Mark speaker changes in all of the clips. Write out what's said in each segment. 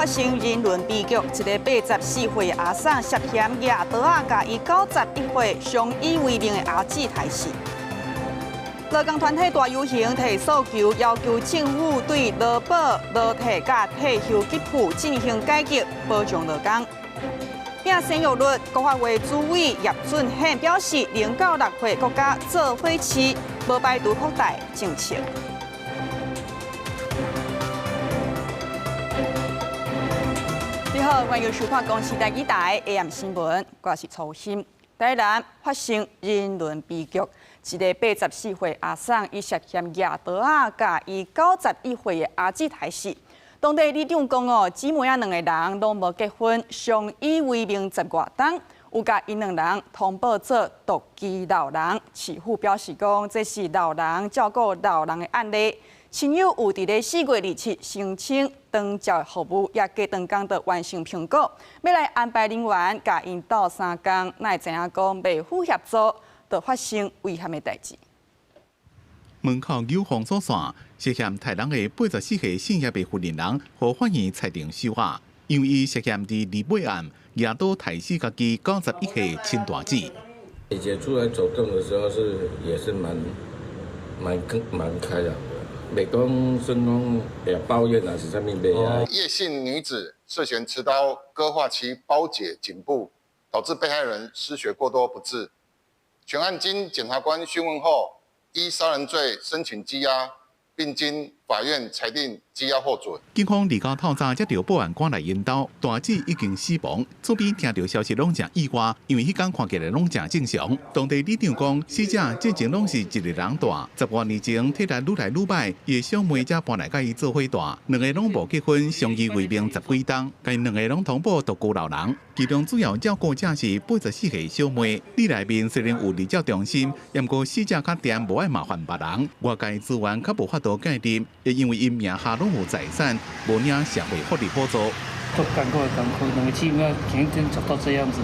Speaker 1: 發生人倫悲劇，一个84歲阿嬸涉嫌舉刀仔共伊91歲相依為命的阿姊刣死。勞工團體大遊行提訴求，要求政府對勞保、勞退佮退休給付進行改革，保障勞工。拼生育率，國發會主委葉俊憲表示，0到6歲國家做伙飼，無排除擴大政策。你好，歡迎收看公視台語台 AM 新聞，我是曹欣。台南發生人倫悲劇，一个84歲阿嬸伊涉嫌舉刀仔共伊91歲的阿姊刣死。當地里長講哦，姊妹仔兩个人攏無結婚，相依為命十外冬，有共𪜶兩人通報做獨居老人。市府表示講，這是老人照顧老人的案例。親友有佇咧4月27申請長照服務，也隔長工就完成評估，欲來安排人員共𪜶鬥相共，哪會知影講袂赴協助，就發生危險的代誌。
Speaker 2: 門口有封鎖線，涉嫌刣人的84歲姓葉的婦人，予法院裁定收押，因為伊涉嫌佇二八暗舉刀刣死家己91歲親大姊。
Speaker 3: 姐姐出來走動的時候是也是蠻開朗的，袂講算講會抱怨啊是啥物袂啊。
Speaker 4: 葉姓女子涉嫌持刀割劃其胞姐頸部，導致被害人失血過多不治。全案經檢察官訊問後，依殺人罪申請羈押，並經法院裁定羈押獲准。
Speaker 2: 警方二九透早接著報案，趕來𪜶兜，大姊已經死亡。厝邊聽著消息攏誠意外，因為彼工看起來攏誠正常。當地里長講，死者之前攏是一個人蹛，十外年前體力愈來愈䆀，伊的小妹才搬來佮伊做伙蹛。兩个攏無結婚，相依為命十幾冬，共𪜶兩个攏通報獨居老人。其中主要照顧者是84歲小妹。里內面雖然有日照中心，毋過死者較恬，無愛麻煩別人，外界資源較無法度介入，也因為𪜶名下攏有財產，無領社會福利補助。
Speaker 5: 足艱苦的艱苦，兩個姊妹天天走到這樣子，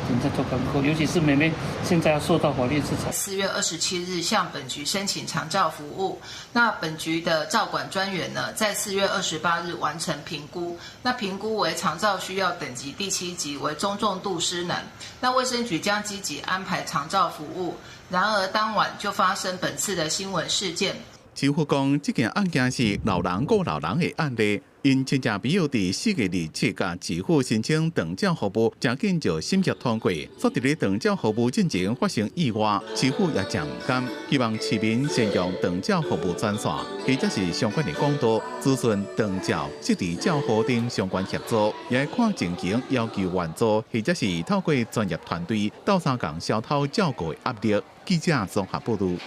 Speaker 5: 真正足艱苦。尤其是妹妹，現在要受到法律制裁。
Speaker 6: 4月27日向本局申請長照服務，那本局的照管專員呢，在4月28日完成評估，那評估為長照需要等級第七級，為中重度失能。那衛生局將積極安排長照服務。然而當晚就發生本次的新聞事件。
Speaker 2: 市府講，這件案件是老人顧老人的案例，𪜶親戚朋友佇4月27共市府申請長照服務，誠緊就審核通過，煞佇咧長照服務進前發生意外，市府也誠毋甘，希望市民善用長照服務專線，或者是相關的管道諮詢長照、失智照護等相關協助，也看情形要求援助，或者是透過專業團隊鬥相共消除照顧的壓力。記者綜合報導。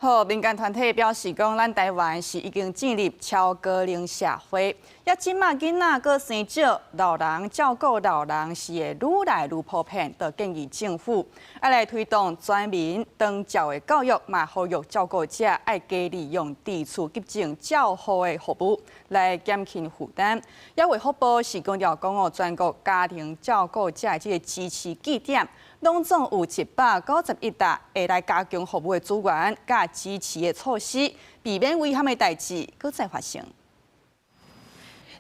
Speaker 1: 好，民間團體表示講，咱台灣是已經進入超高齡社會，也這馬囡仔閣生少，老人照顧老人是會愈來愈普遍，就建議政府愛來推動全民長照的教育，嘛呼籲照顧者愛加利用佇厝急症照護的服務來減輕負擔。也衛福部是強調講哦，全國家庭照顧者的這个支持據點，攏總有191搭，會來加強服務的資源，佮支持的措施，避免危險的代誌閣再發生。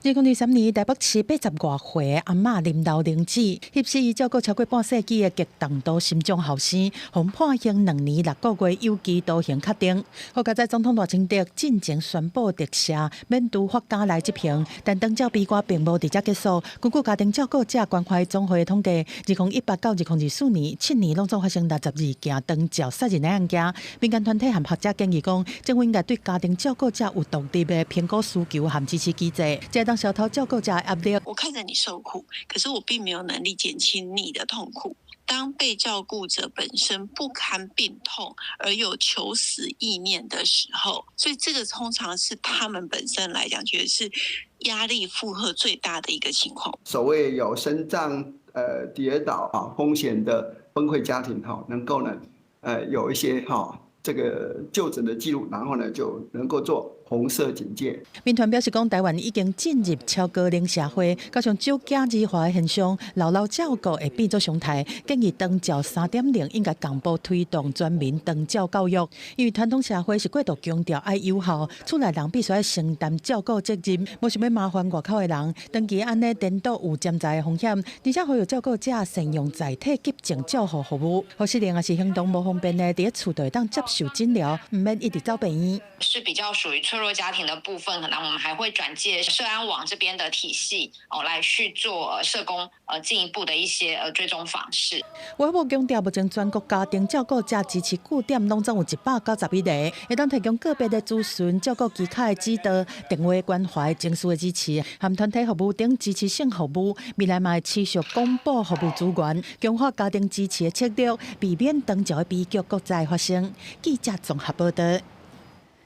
Speaker 7: 2023年，台北市80外歲阿嬤林老玲子，翕死伊照顧超過半世紀的極重度心臟後生，予判刑2年6個月有期徒刑確定。好佳哉總統賴清德進前宣布特赦，免除髮夾來執行，但長照悲歌並無佇遮結束。根據家庭照顧者關懷總會統計，2018到2024年7年攏總發生62件長照殺人的案件。民間團體和學者建議講，政府應該對家庭照顧者有獨立的評估需求和支持機制。當消除照顧者壓力。
Speaker 8: 我看着你受苦，可是我並沒有能力減輕你的痛苦。當被照顧者本身不堪病痛而有求死意念的時候，所以這個通常是他們本身來講，覺得是壓力負荷最大的一個情況。
Speaker 9: 所謂有身障跌倒啊風險的崩潰家庭哈，能夠呢有一些哈這個就診的記錄，然後呢就能夠做紅色警戒。
Speaker 7: 民團表示講，台灣已經進入超高齡社會，加上少子化的現象，老老照顧會變做常態。建議長照3.0應該同步推動全民長照教育，因為傳統社會是過度強調愛有孝，厝內人必須愛承擔照顧責任，無想欲麻煩外口的人。長期按呢顛倒有潛在的風險，而且呼籲照顧者善用在體急症照護服務，予失能抑是行動無方便的，佇厝就會當接受診療，毋免一直走病院。
Speaker 10: 是比較屬於脆弱家庭的部分，可能我們還會轉介社安網這邊的體系哦，來去做社工進一步的一些追蹤訪視。
Speaker 7: 衛福部強調，目前全國家庭照顧者支持據點攏總有191個，會當提供個別的諮詢、照顧技巧的指導、電話關懷、情緒的支持，和團體服務等支持性服務。未來嘛會持續廣布服務資源，強化家庭支持的策略，避免長照的悲劇閣再發生。記者綜合報道。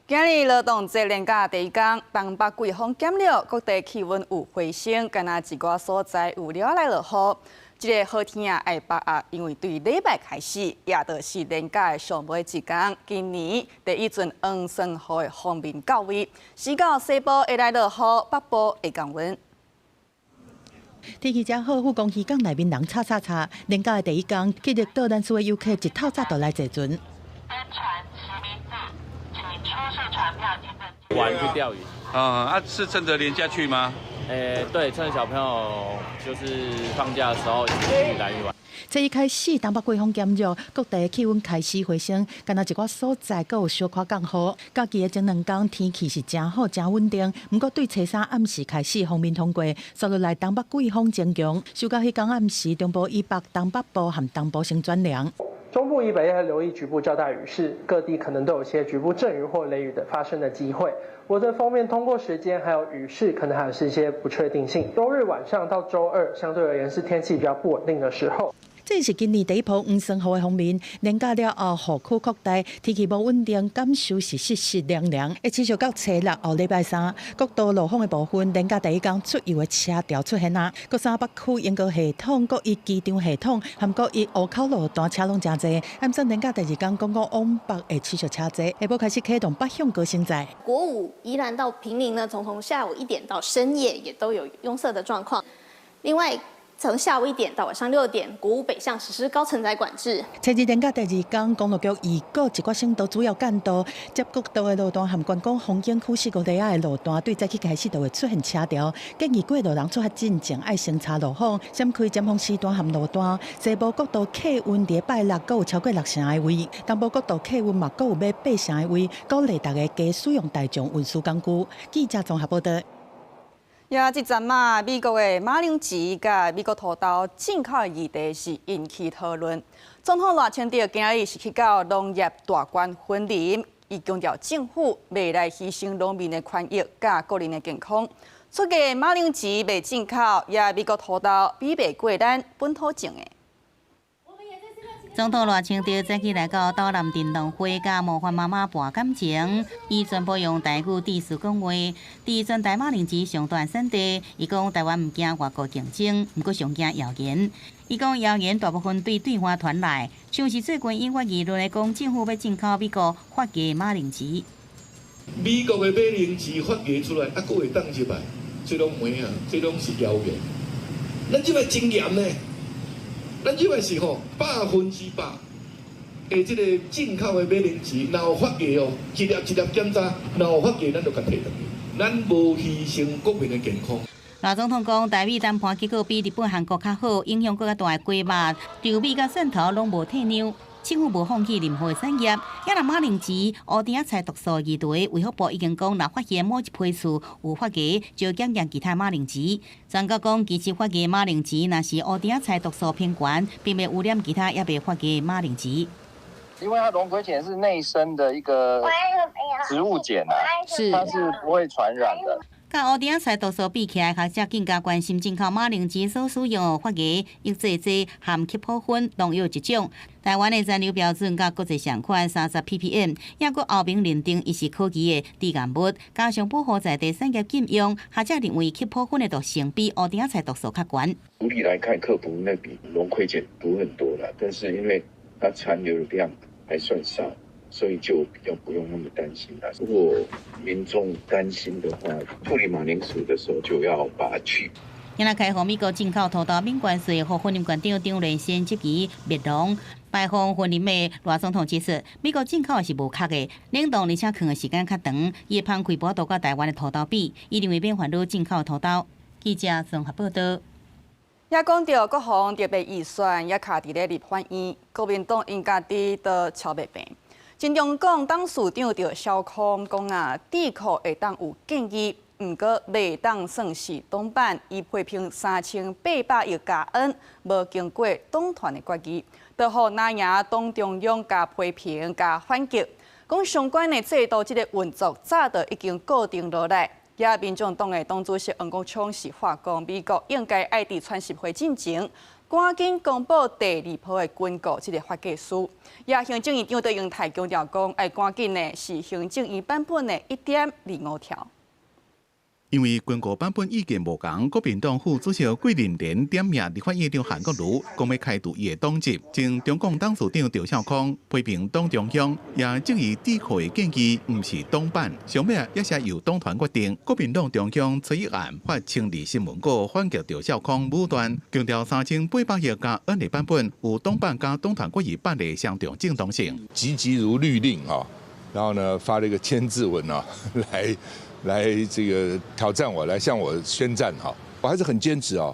Speaker 1: 今日勞動節連假第一工，東北季風減弱，各地氣溫有回升，干焦一寡所在有了來落雨。這个好天啊，愛把握，因為對禮拜開始，也就是連假的上尾一工，今年第一陣黃酸雨的鋒面到位，時到西部會來落雨，北部會降溫。
Speaker 7: 天氣遮好，富岡漁港內面人吵吵吵。連假的第一工，去綠島蘭嶼的遊客一透早就來坐船。
Speaker 11: 玩去釣魚。
Speaker 12: 啊，是趁著連假去嗎？
Speaker 11: 對，趁小朋友就是放假的時候一起去蘭嶼玩。
Speaker 7: 這一開始，東北季風減弱，各地氣溫開始回升，干焦一寡所在閣有小可降雨。假期的前兩工天氣是誠好、誠穩定，毋過對初三暗時開始鋒面通過，紲落來東北季風增強，受到彼工暗時中部以北、東北部和東部先轉涼。
Speaker 13: 中部以北要留意局部較大雨勢，各地可能都有些局部陣雨或雷雨的發生的機會。我的鋒面通過時間還有雨勢，可能還是一些不確定性。週日晚上到週二，相對而言是天氣比較不穩定的時候。
Speaker 7: 這是今年第一波黃酸雨的鋒面，連假了後，雨區擴大，天氣無穩定，感受是濕濕涼涼。會持續到初六後禮拜三，國道路況的部分，連假第一工出遊的車潮出現啊。國三北區鶯歌系統、國一機場系統和國一湖口路段車攏誠濟。按算連假第二工，公告往北會持續車濟，下晡開始啟動北向高升載。
Speaker 14: 國五宜蘭到坪林呢，從下午1點到深夜也都有擁塞的狀況。另外，從下午1點到晚上6點，國五北向實施高承載管制。
Speaker 7: 初二連假第二工，公路局預告一寡省道主要幹道、接國道的路段和觀光風景區四五里仔的路段，對早起開始就會出現車潮，建議過路人出發進前愛先查路況，閃開尖峰時段和路段。西部國道客運佇拜六閣有超過6成的位，東部國道客運嘛閣有欲8成的位，鼓勵大家加使用大眾運輸工具。記者綜合報道。
Speaker 1: 也這陣仔，美國的馬鈴薯佮美國土豆進口的議題是引起討論。總統賴清德今日是去到農業大觀雲林，伊強調政府袂來犧牲農民的權益佮國人的健康。出價馬鈴薯袂進口，也美國土豆比袂過咱本土種的。
Speaker 15: 總統賴清德早起來到斗南鎮農會，佮模範媽媽搏感情，伊全部用台語致辭講話。佇全台馬鈴薯上大產地，伊講台灣毋驚外國競爭，毋過上驚謠言。伊講謠言大部分對對岸傳來，像是最近引發議論的講政府欲進口美國發芽馬鈴薯。
Speaker 16: 美國的馬鈴薯發芽出來，啊，閣會當入來？這攏糜啊，這攏是謠言。咱這擺真嚴呢。咱這擺是吼100%的這個進口的馬鈴薯，若有發芽哦，一粒一粒檢查，若有發芽，咱就共提轉去。咱無犧牲國民的健康。
Speaker 15: 賴總統講，台美談判結果比日本、韓國較好，影響閣較大的雞肉、豆米佮蒜頭攏無退讓，政府無放棄任何的產業。也若馬鈴薯、烏甜仔菜毒素議題，衛福部已經講，若發現某一批次有發芽，就檢驗其他馬鈴薯。專家講，其實發芽馬鈴薯若是烏甜仔菜毒素偏懸，並袂污染其他猶未發芽馬鈴薯。
Speaker 17: 因為它龍葵鹼是內生的一個植物鹼啊，是它是不會傳染的。
Speaker 15: 佮烏甜仔菜毒素比起來，學者更加關心進口馬鈴薯所使用的發芽抑制劑含克普芬農藥一種。台灣的殘留標準佮國際上款30 ppm，抑閣歐盟認定伊是可疑的致癌物，加上保護在地產業禁用，學者認為克普芬的毒性比烏甜仔菜毒素較懸。
Speaker 18: 毒理來看，克普那比龍葵鹼毒很多啦，但是因為它殘留的量還算少，所以就比較不用那麼擔心啦。如果民眾擔心的話，處理馬鈴薯的時候就要把它去。
Speaker 15: 今仔開放美國進口土豆免關稅，予雲林縣長張連生質疑滅農。拜訪雲林的賴總統指出，美國進口是無確的，冷凍而且囥的時間較長，伊會芳開無法度佮台灣的土豆比，伊認為免煩惱進口土豆。記者綜合報道。
Speaker 1: 也講著國防特別預算也卡佇咧立法院，國民黨𪜶家己都敲袂平。親中共董事長趙少康講啊，智庫會當有建議，毋過袂當算是黨版，伊批評3800億加恩無經過黨團的決議，就予藍營黨中央共批評共反擊，講相關的制度這個運作早就已經固定落來。也民眾黨的黨主席黃國昌是話講，美國應該愛佇川習會進前，趕緊公布第二波的軍購這個發計書。也行政院長卓榮泰強調講，愛趕緊的是行政院版本的1.25條。
Speaker 2: 因為軍購版本意見無仝，國民黨副主席桂林蓮點名立法院長韓國瑜，講欲開除伊的黨籍。前中共董事長趙少康批評黨中央，也質疑智庫的建議毋是黨版，上尾也是由黨團決定。國民黨中央初一暗發千字新聞稿反擊趙少康武斷，強調3800億加恩的版本有黨版佮黨團決議版的雙重正當性。
Speaker 19: 急急如律令啊，然後呢發了一個千字文啊，來這個挑戰我，來向我宣戰哈！我還是很堅持啊，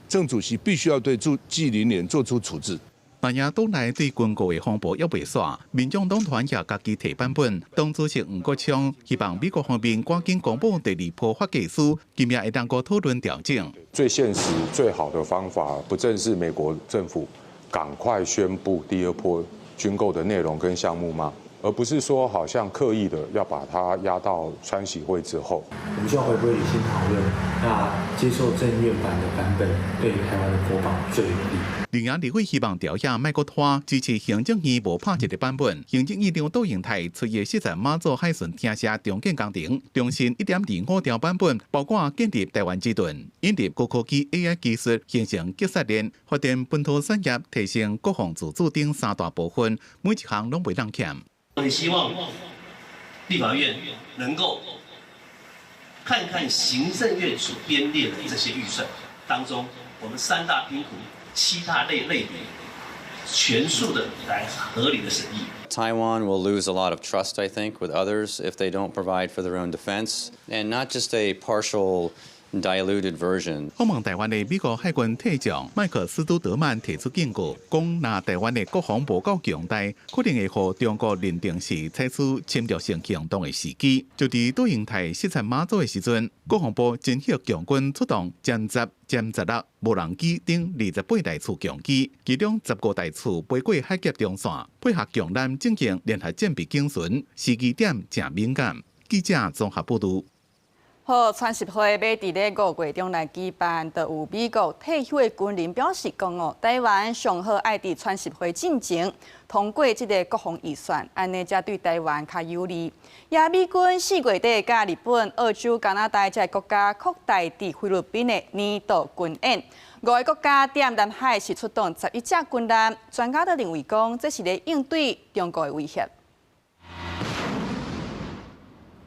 Speaker 19: 鄭主席必須要對朱紀臨蓮做出處置。
Speaker 2: 但也黨內對軍購的風波猶未煞，民眾黨團也家己提版本。黨主席黃國昌希望美國方面趕緊公布第二波發計書，今日會當閣討論調整。
Speaker 20: 最現實、最好的方法，不正是美國政府趕快宣布第二波軍購的內容跟項目嗎？而不是說好像刻意的要把它壓到川習會之後。
Speaker 21: 我們需要回歸理性討論，那接受政院版的版本對台灣的國防最有利。
Speaker 2: 另外，立委希望朝野莫閣拖，支持行政院無拍折的版本。行政院長卓榮泰出席視察馬祖海巡廳舍重建工程，重申1.25條版本，包括建立台灣之盾，引入高科技 AI 技術，形成擊殺鏈，發展本土產業，提升國防自主等三大部分，每一項攏袂當欠。
Speaker 22: 很希望立法院能夠看看行政院所編列的這些預算當中，我們三大拼圖、七大類類別，全數的來合理的審議。
Speaker 23: Taiwan will lose a lot of trust, I think, with others if they don't provide for their own defense, and not just a partial diluted version.
Speaker 2: 訪問台灣的美國海軍退將麥克斯都德曼提出警告，講若台灣的國防無夠強大，可能會予中國認定是採取侵略性行動的時機。就佇卓榮泰視察馬祖的時陣，國防部偵測共軍出動殲十、殲十六無人機等28台次共機，其中15台次飛過海峽中線，配合共艦進行聯合戰備警巡，時機點誠敏感。記者綜合報導。
Speaker 1: 好，川習會欲佇咧5月中來舉辦，就有美國退休的軍人表示講哦，台灣上好愛佇川習會進前通過這个國防預算，按呢才對台灣較有利。也美軍4月底佮日本、澳洲、加拿大這个國家擴大佇菲律賓的年度軍演，五个國家佇南海是出動11隻軍艦，專家都認為講，這是咧應對中國的威脅。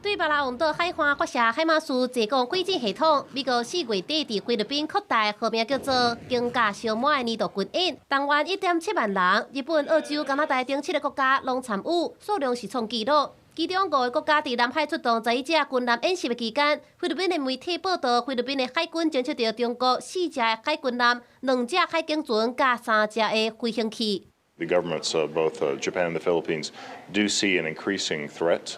Speaker 24: 對巴拉望島海岸發射海馬斯濟攻火箭系統，美國4月底佇菲律賓擴大號名叫做“金甲小馬”的年度軍演，動員1.7萬人，日本、澳洲、加拿大等七个國家攏參與，數量是創紀錄。其中五个國家佇南海出動11隻軍艦演習的期間，菲律賓的媒體報導，菲律賓的海軍偵測著中國四隻海軍艦、兩隻海警船佮三隻的飛行器。
Speaker 25: The governments of both Japan and the Philippines do see an increasing threat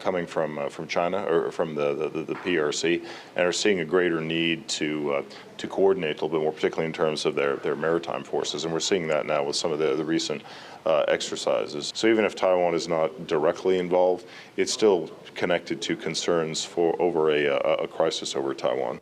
Speaker 25: coming from China or from the PRC and are seeing a greater need to coordinate a little bit more, particularly in terms of their maritime forces. And we're seeing that now with some of the recent exercises. So even if Taiwan is not directly involved, it's still connected to concerns for over a crisis over Taiwan.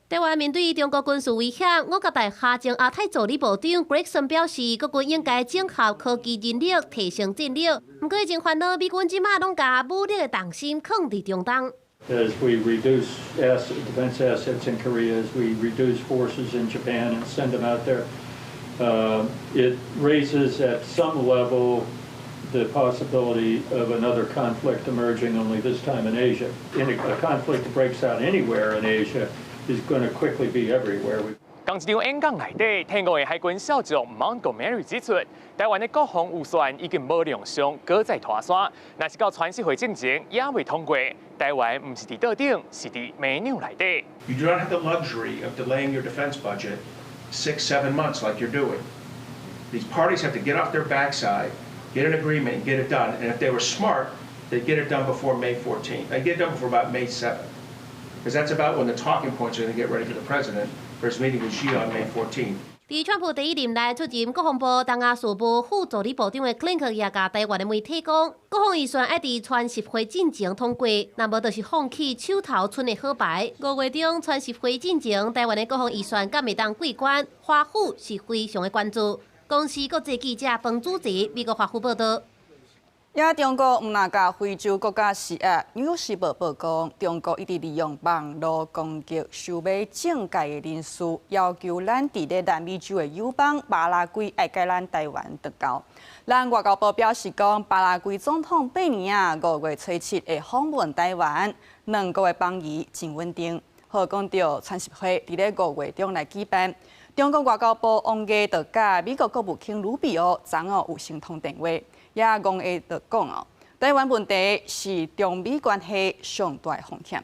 Speaker 24: 台灣面對中國軍事威脅，五角大廈前亞太助理部長 Gregson 表示，國軍應該整合科技人力，提升戰力。毋過，真煩惱，美軍這馬攏共武力的重心囥佇中東。
Speaker 26: As we reduce defense assets in Korea, as we reduce forces in Japan and send them out there, it raises at some level the possibility of another conflict emerging, only this time in Asia. In a conflict that breaks out anywhere in Asia is going to quickly be everywhere.
Speaker 3: 仝一場演講內底，退伍的海軍少將 Montgomery 指出，台灣的國防預算已經無量上，閣再拖山。若是到川習會進前也未通過，台灣毋是佇桌頂，是佇尾兩內底。
Speaker 4: You do not have the luxury of delaying your defense budget 6, 7 months like you're doing. These parties have to get off their backside, get an agreement, and get it done. And if they were smart, they'd get it done before May 14th. They'd get it done before about May 7th. Because that's about when the talking points are going to get ready for the president for his meeting with Xi on May 14th.
Speaker 24: 佇川普第一任內出任國防部東亞事務副助理部長的克林克也共台灣的媒體講，國防預算愛佇川習會進前通過，若無就是放棄手頭賰的好牌。5月中川習會進前，台灣的國防預算敢會當過關，華府是非常的關注。公視國際記者彭祖哲美國華府報導。
Speaker 1: 也中國毋但共非洲國家施壓，紐約時報報講，中國一直利用網路攻擊收買政界的人士，要求咱佇咧南美洲的友邦巴拉圭愛共咱台灣斷交。咱外交部表示講，巴拉圭總統貝尼亞5月初7會訪問台灣，兩國的邦誼真穩定。好，講到川習會佇咧5月中來舉辦，中國外交部王毅就佮美國國務卿魯比歐昨昏有先通電話。也王毅就講哦，台灣問題是中美關係上大風險。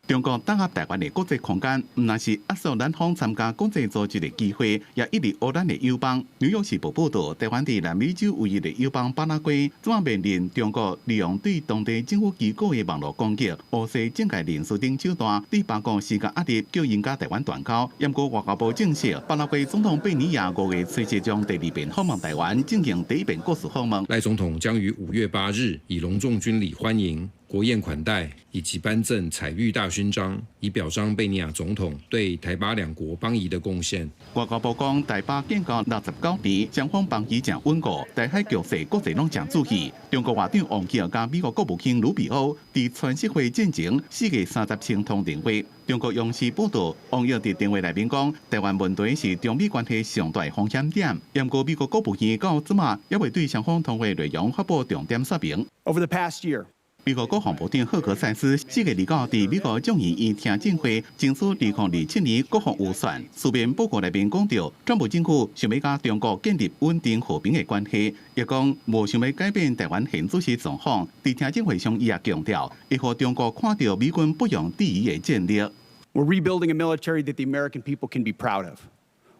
Speaker 2: 中國打壓台灣的國際空間，毋但是壓縮咱方參加國際組織的機會，也一直烏咱的友邦。紐約時報報導，台灣佇南美洲唯一的友邦巴拉圭，這擺面臨中國利用對當地政府機構的網路攻擊、烏西政界人士等手段，對巴國施加壓力，叫𪜶佮台灣斷交。毋過外交部證實，巴拉圭總統貝尼亞5月初7將第二遍訪問台灣，進行第一遍國事訪問。
Speaker 5: 賴總統將於5月8日以隆重軍禮歡迎、國宴款待以及頒贈彩玉大勳章，以表彰貝尼亞總統對台巴兩國邦誼的貢獻。
Speaker 2: 外交部講，台巴建交69年，雙方邦誼誠穩固，台海局勢國際攏誠注意。中國外長王毅佮美國國務卿魯比歐佇川習會進前4月30先通電話。中國央視報導，王毅佇電話內面講，台灣問題是中美關係上大風險點。毋過美國國務院到這馬猶未對雙方通話內容發布重點說明。
Speaker 4: Over the past year.
Speaker 2: 美國國防部長赫格塞斯4月29佇美國眾議院聽證會，爭取2027年國防預算。書面報告內面講到，川普政府想欲佮中國建立穩定和平的關係，伊講無想欲改變台灣現主時狀況。佇聽證會上，伊也強調，會予中國看著美軍不容置疑的戰力。
Speaker 4: We're rebuilding a military that the American people can be proud of,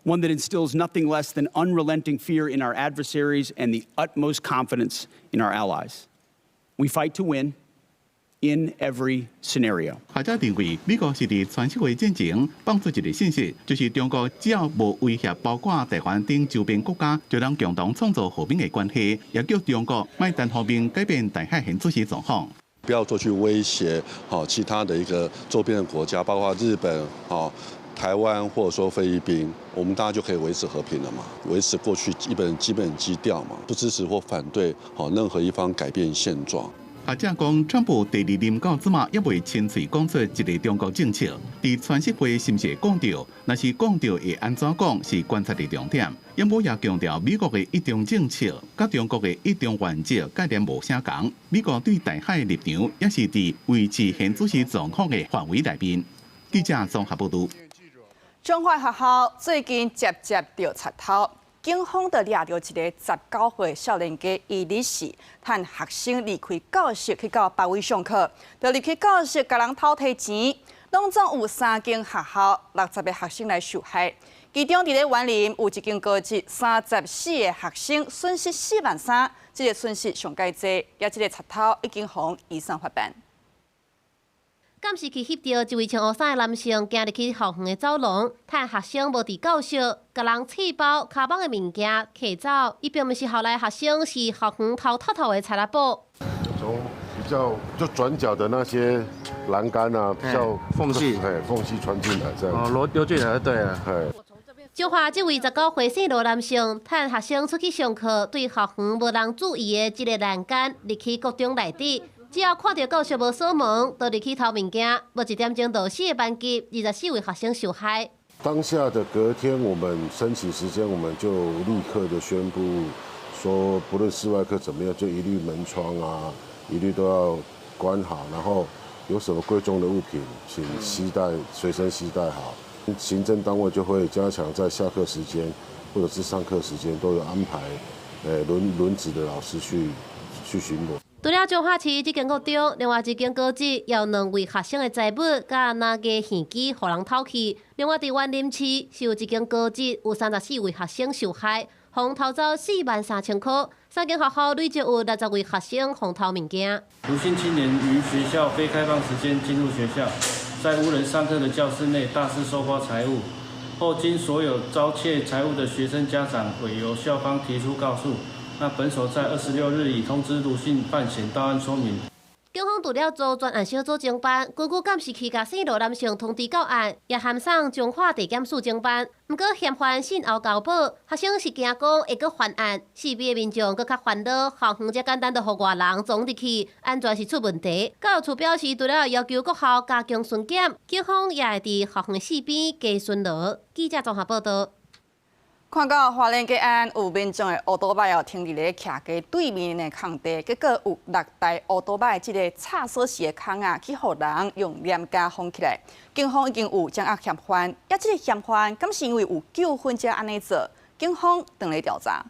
Speaker 4: one that instills nothing less than unrelenting fear in our adversaries and the utmost confidence in our allies. We fight to win in every scenario.
Speaker 2: 學者認為，美國是佇川習會進前放出一個信息，就是中國只要無威脅包括台灣等周邊國家，就能共同創造和平的關係，也叫中國莫單方面改變台海現主時狀況。
Speaker 6: 不要做去威脅，好其他的一個周邊的國家，包括日本、好台灣或者說菲律賓，我們大家就可以維持和平了嘛，維持過去基本基調嘛，不支持或反對好任何一方改變現狀。
Speaker 2: 學者講，川普第二任到這馬猶未親喙講出一個中國政策，佇川習會是毋是會講著？若是講著會按怎講，是觀察的重點。毋過也強調，美國的一中政策佮中國的一中原則概念無啥仝。美國對台海的立場也是佇維持現主時狀況的範圍內面。記者綜合報導。
Speaker 1: 彰化學校最近接接著賊偷，警方就掠著一个19歲少年家，伊日時趁學生離開教室去到別位上課，就入去教室共人偷提錢，攏總有三間學校60個學生來受害，其中佇咧員林有一間高職34個學生損失4萬3，這个損失上蓋濟，也這个賊偷已經予移送法辦。
Speaker 24: 監視器翕著一位穿烏衫的男性，行入去校園的走廊，趁學生無佇教室，共人揤包、跤蠓的物件揢走。伊並毋是校內學生，是校園偷透透的賊仔寶。
Speaker 8: 從比較就轉角的那些欄杆啊，比較
Speaker 9: 縫隙，
Speaker 8: 哎，縫隙穿進來這樣。
Speaker 9: 哦，溜進來就對了。
Speaker 8: 哎。
Speaker 24: 彰化這位19歲姓羅男性，趁學生出去上課，對校園無人注意的這个欄杆入去國中內底。只要看著教室無鎖門，就入去偷物件。無一點鐘，就四个班級24位學生受害。
Speaker 8: 當下的隔天，我們升旗時間，我們就立刻的宣布，說不論室外課怎麼樣，就一律門窗啊，一律都要關好，然後有什麼貴重的物品，請攜帶隨身攜帶好。行政單位就會加強在下課時間或者是上課時間都有安排，輪值的老師去巡邏。
Speaker 24: 除了彰化市這間國中，另外一間高職有兩位學生的財物佮拿個現金予人偷去。另外，佇員林市是有一間高職有34位學生受害，予偷走43,000箍。三間學校累計有60位學生予偷物件。
Speaker 9: 盧姓青年於學校非開放時間進入學校，在無人上課的教室內大肆搜刮財物，後經所有遭竊財物的學生家長委由校方提出告訴。那本所在26日已通知盧姓犯嫌到案說明。
Speaker 24: 警方除了組專案小組偵辦，根據監視器共姓羅男性通知到案，也函送彰化地檢署偵辦。毋過嫌犯信後交保，學生是驚講會閣犯案，四邊的民眾閣較煩惱，校園遮簡單就予外人闖入去，安全是出問題。教育處表示，除了要求各校加強巡檢，警方也會佇校園四邊加巡邏。記者綜合報道。
Speaker 1: 看到花蓮吉安有民眾的烏多擺哦停佇咧徛街對面的空地，結果有六台烏多擺這个插鎖匙的空仔去予人用黏膠封起來。警方已經有掌握嫌犯，抑這个嫌犯敢是因為有糾紛才按呢做？警方正咧調查。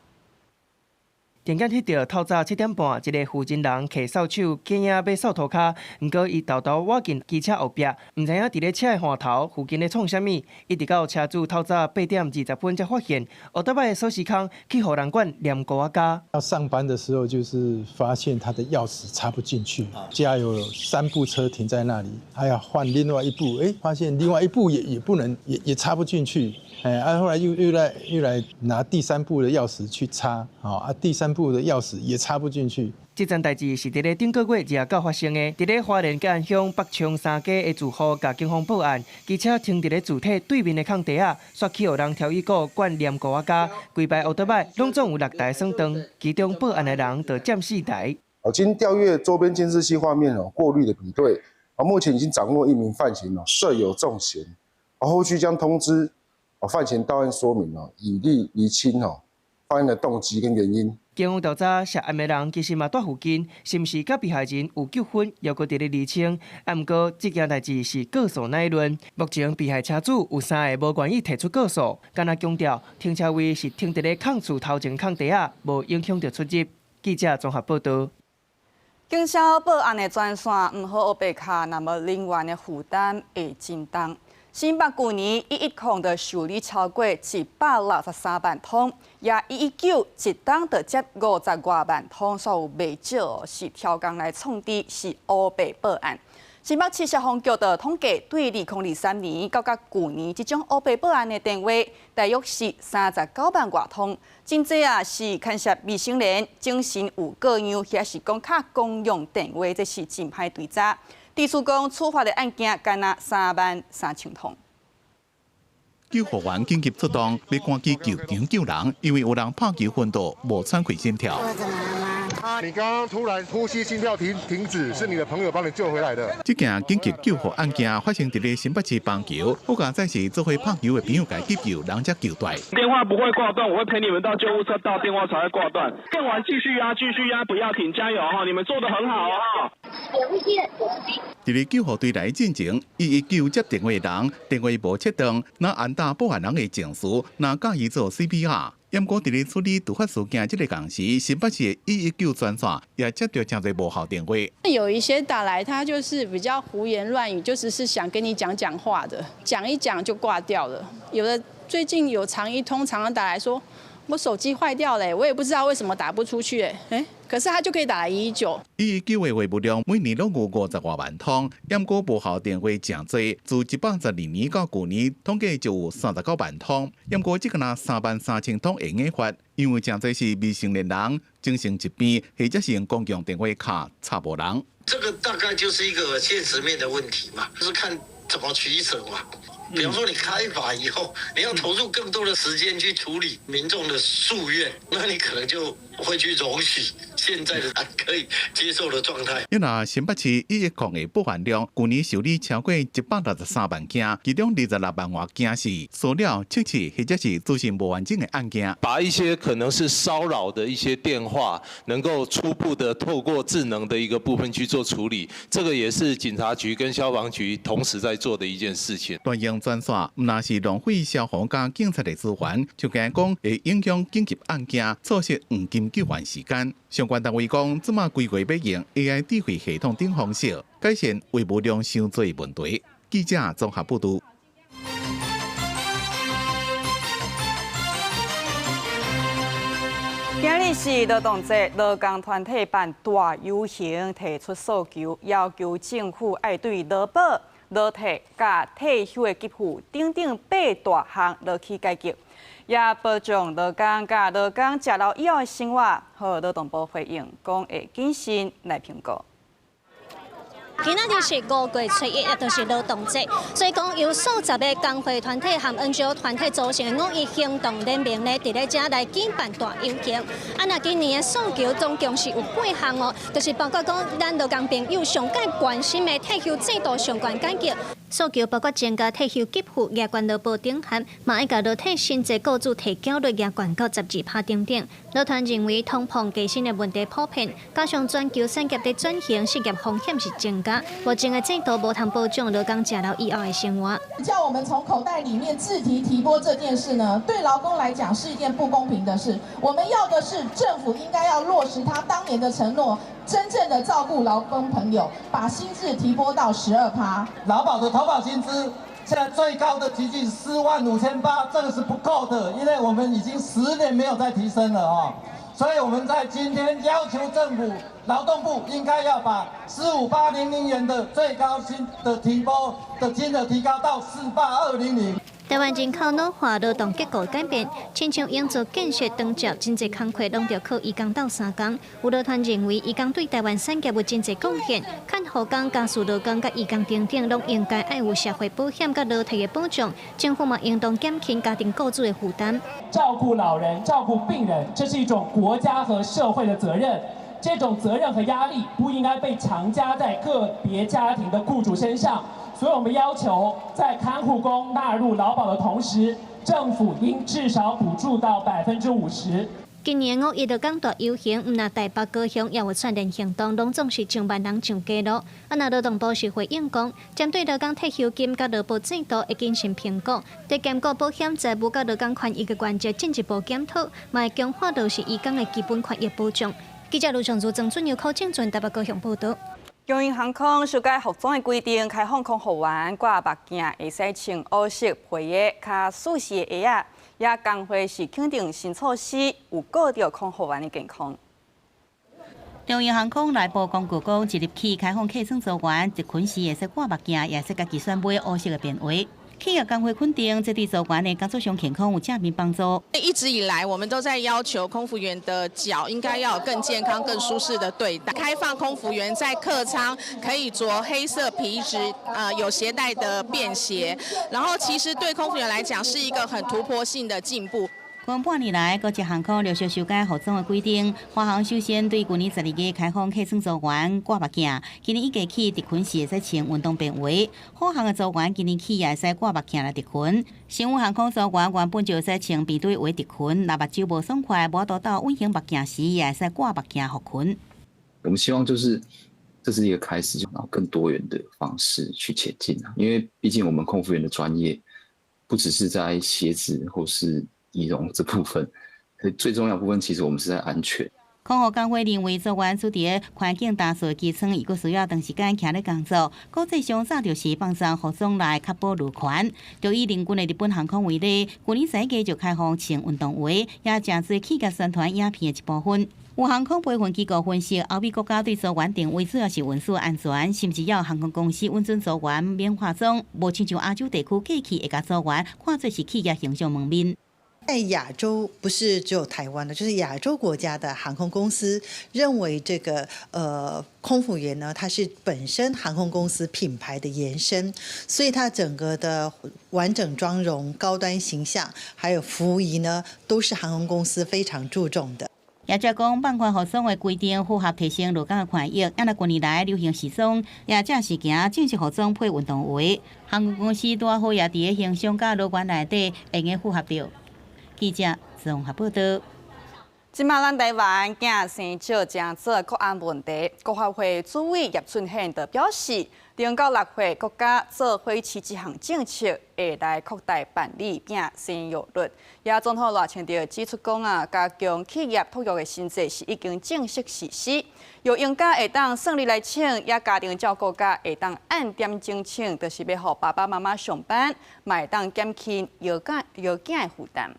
Speaker 10: 電檢翕著透早7點半，一个負責人提掃帚，驚欲掃塗跤，毋過伊沓沓倚近機車後壁，毋知影佇咧車的岸頭附近咧創啥物，一直到車主透早8點20分才發現，烏多擺的鎖匙孔去予人灌黏糊仔膠。
Speaker 11: 要上班的時候，就是發現他的鑰匙插不進去，家有三部車停在那裡，還要換另外一部，哎，發現另外一部也不能，也插不進去。哎，啊，後來又來拿第三部的鑰匙去插，啊，第三部的鑰匙也插不進去。
Speaker 10: 這樁代誌是佇咧頂個月29發生的，佇咧花蓮吉安鄉北昌三街的住戶共警方報案，機車停佇咧住宅對面的空地仔，煞去予人挑椅鼓灌黏糊仔膠，規排烏多擺攏總有六台損斷，其中報案的人就佔四台。
Speaker 12: 哦，經調閱周邊監視器畫面哦，過濾的比對，啊，目前已經掌握一名犯嫌哦，涉有重嫌，啊，後續將通知。犯嫌到案說明哦，以利釐清哦犯案的動機跟原因。
Speaker 10: 警方調查涉案的人其實嘛佇附近，是毋是佮被害人有糾紛，猶閣佇咧釐清。啊，毋過這件代誌是告訴乃論。目前被害車主有三个無願意提出告訴，敢若強調停車位是停佇咧空厝頭前空地仔，無影響著出入。記者綜合報道。
Speaker 1: 警消報案的專線毋好烏白敲，若無人員的負擔會真重。新北舊年110就受理超過163萬通，也119一冬就接50外萬通，所有袂少是刁工來創治，是烏白報案。新北市消防局的統計，對2023年到佮舊年，這種烏白報案的電話，大約是39萬外通。真濟啊是牽涉未成年、精神有過樣，抑是講敲公用電話，這是真歹追查。地處講處罰的案件，干焦3萬3千通。
Speaker 2: 救護員緊急出動，欲趕緊救場救人，因為有人拍球昏倒，無喘氣心跳。
Speaker 8: 你剛剛突然呼吸心跳停止，是你的朋友幫你救回來的。
Speaker 2: 這件緊急救護案件發生佇咧新北市邦橋，好佳哉是做伙拍球的朋友共急救，人才救蹛。
Speaker 13: 電話不會掛斷，我會陪你們到救護車到，電話才會掛斷。電話繼續壓，繼續壓，不要停，加油哈！你們做得很好哈。
Speaker 2: 佇咧救護隊來進前，119接電話的人電話無切斷，若按捃報案人的情緒，若教伊做 CPR。毋過佇咧處理突發事件這个同時，新北市119專線也接著誠濟無效電話。
Speaker 14: 有一些打來，他就是比較胡言亂語，就只是想跟你講講話的，講一講就掛掉了。有的最近有常一通常常打來說，我手機壞掉了，我也不知道為什麼打不出去，哎，可是他就可以打來119。
Speaker 2: 119的話務量每年攏有50外萬通，毋過無效電話誠濟，自112年到舊年統計就有39萬通，毋過這個若3萬3千通會用發，因為誠濟是未成年人、精神疾病或者是用公共電話卡插無人。
Speaker 27: 這個大概就是一個現實面的問題嘛，就是看怎麼取捨嘛。
Speaker 7: 比方說你開罰以後，你要投入更多的時間去處理民眾的訴願，那你可能就會去容許現在的可以接受的狀態。
Speaker 2: 因為新北市110的報案量，舊年受理超過163萬件，其中26萬外件是騷擾、竊取或者是資訊無完整的案件。
Speaker 15: 把一些可能是騷擾的一些電話，能夠初步的透過智能的一個部分去做處理，這個也是警察局跟消防局同時在做的一件事情。
Speaker 2: 專用專線毋但是浪費消防佮警察的資源，就驚講會影響緊急案件，錯失黃金救援時間。相關單位講，這馬規劃欲用 AI 智慧系統等方式改善維護量傷濟問題。記者綜合報導。
Speaker 1: 今日是勞動節，勞工團體辦大遊行，提出訴求，要求政府愛對勞保、勞退佮退休的給付等等八大項落去改革，也保障勞工佮勞工食老以後的生活。予勞動部回應，講會謹慎來評估。
Speaker 16: 今仔日是5月初一，也就是勞動節，所以講由數十个工會團體和 NGO 團體組成的五一行動聯盟呢，佇咧遮來舉辦大遊行。啊，若今年的訴求總共是有八項哦，就是包括講咱勞工朋友上蓋關心的退休制度相關改革。訴求包括增加退休給付、額懸勞保頂限，嘛愛共勞退薪資雇主提繳率額懸到12%等等。勞團認為通膨加薪的問題普遍，加上全球產業的轉型，失業風險是增加。目前的制度無通保障勞工食老以後的生活。
Speaker 17: 叫我們從口袋裡面自提提撥這件事呢，對勞工來講是一件不公平的事。我們要的是政府應該要落實他當年的承諾，真正的照顧勞工朋友，把薪資提撥到12%。
Speaker 18: 勞保的投保薪資現在最高的接近45800，這個是不夠的，因為我們已經10年沒有再提升了哦。所以我們在今天要求政府勞動部應該要把45800元的最高薪的提撥的金額提高到48200。
Speaker 16: 台灣人口老化、勞動結構改變，親像營造建設、長照，真濟工課攏著靠移工鬥相共。有勞團認為，移工對台灣產業有真濟貢獻，看護工、家事勞工佮移工等等，攏應該愛有社會保險佮勞退的保障。政府嘛應當減輕家庭雇主的負擔。
Speaker 19: 照顧老人、照顧病人，這是一種國家和社會的責任。這種責任和壓力不應該被強加在個別家庭的雇主身上。所以我們要求，在看護工納入勞保的同時，政府應至少補助到50%。
Speaker 16: 今年五一勞工大遊行，毋但台北、高雄也有串聯行動，攏總是上萬人上街路。啊，若勞動部是回應講，針對勞工退休金佮勞保制度會謹慎評估，對兼顧保險、財務佮勞工權益的原則進一步檢討，嘛會強化落實移工的基本權益保障。記者盧尚如、曾俊佑、柯正俊台北高雄報道。
Speaker 1: 長榮航空修改服裝的規定，開放空服員掛目鏡會使穿烏色皮的較舒適的鞋仔，也工會是肯定新措施有顧著空服員的健康。
Speaker 27: 長榮航空內部公告講，即日起開放客艙組員執勤時會使掛目鏡，也會使家己選買烏色的便鞋。企業工會肯定，這對組員的工作上健康有正面幫助。
Speaker 28: 一直以來，我們都在要求空服員的腳應該要有更健康、更舒適的對待。開放空服員在客艙可以著黑色皮質、有鞋帶的便鞋，然後其實對空服員來講是一個很突破性的進步。
Speaker 27: 近半年來，國際航空陸續修改服裝的規定。華航首先對舊年12月開放客艙組員掛目鏡，今年一月起執勤時會使穿運動便鞋。虎航的組員今年起也會使掛目鏡來執勤。星宇航空組員原本就會使穿便隊鞋執勤，若目睭無爽快，無法度戴隱形目鏡時，也會使掛目鏡復勤。
Speaker 29: 我們希望就是這是一個開始，然後更多元的方式去前進啊。因為畢竟我們空服員的專業不只是在鞋子或是儀容這部分，最重要部分其實我們是在安全。
Speaker 27: 空服工會認為，組員處佇環境乾燥機艙，伊閣需要長時間徛咧工作，國際上早就是放鬆服裝來確保路權。就以鄰近的日本航空為例，去年11月就開放穿運動鞋，也誠濟企業宣傳影片的一部分。有航空培訓機構分析，歐美國家對組員定位主要是運輸安全，甚至要航空公司允准組員免化妝，無親像亞洲地區過去會共組員看做是企業形象門面。
Speaker 3: 在亞洲不是只有台灣的，就是亞洲國家的航空公司認為這個空服員呢，它是本身航空公司品牌的延伸，所以它整個的完整妝容、高端形象，還有服儀呢，都是航空公司非常注重的。
Speaker 27: 業者講，放寬服裝的規定符合提升勞工的權益。啊，若近年來流行時裝，業者是行正式服裝配運動鞋。航空公司拄好也佇咧形象佮勞權內底會用符合著。記者綜合報道。
Speaker 1: 這馬咱台灣囝生少誠做國安問題，國發會主委葉俊憲就表示，0到6歲國家做伙飼這項政策會來擴大辦理囝生育率。也總統賴清德指出講啊，加強企業托育的新制是已經正式實施，育嬰假會當算日來請，也家庭照顧假會當按點鐘請，就是欲予爸爸媽媽上班，嘛會當減輕育囝育囝的負擔。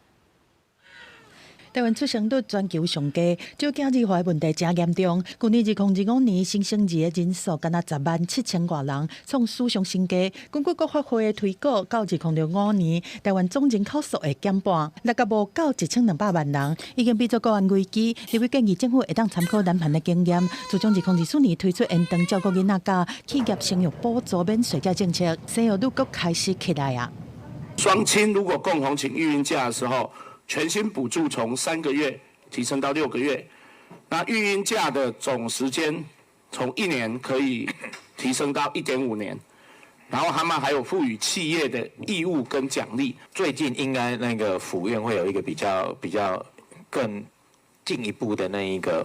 Speaker 4: 台灣出生率全球上低，少子化的問題誠嚴重。去年2025年新生兒的人數干焦10萬7千外人，創史上新低。根據國發會的推估，到2065年，台灣總人口數會減半，六個無到1200萬人，已經變做國安危機。立委建議政府會當參考南韓的經驗，自從2024年推出延長照顧囡仔假、企業生育補助免稅這政策，生育率閣開始起來啊。
Speaker 5: 雙親如果共同請育嬰假的時候，全薪補助從3個月提升到6個月，那育嬰假的總時間從1年可以提升到1.5年，然後他們還有賦予企業的義務跟獎勵。
Speaker 20: 最近應該那個府院會有一個比較更進一步的那一個